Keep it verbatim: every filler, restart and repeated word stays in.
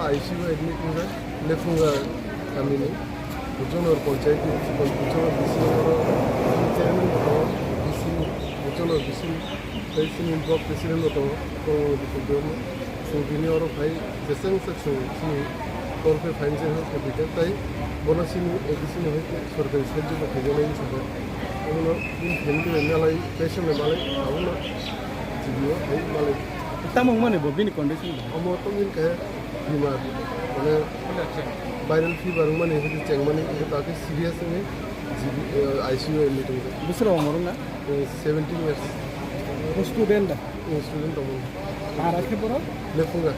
I C U admit wngjak, Lephunga kamini, Buchonor panchayat ni, Buchonor B C oro chairman bo tongo, B C ni, Buchonor B C ni, tei chini block president bo tongo, Kongolmoti Debbarma. Chwng tini oro phai, jeseng se chwng chini torkhe phainai se hai khe tei bono chini A D C ni hai khe sorkari sahajyo bo khaijaknai wngkha. Omono bini family bai malai, patient bai malai, abono G B O hai malai. Tamo wngmani bo bini condition bo? Omo tongmani khe bimar, mane viral fever wngmani, hwnkhe chengmani, hwnkhe ta khe serious wngwi G B, eh, I C U admit wngjak. Bwswk rok wngmorok na? Eh, seventeen years. Bo student da? Eh, student tongmani. Para khe borok? Lephunga.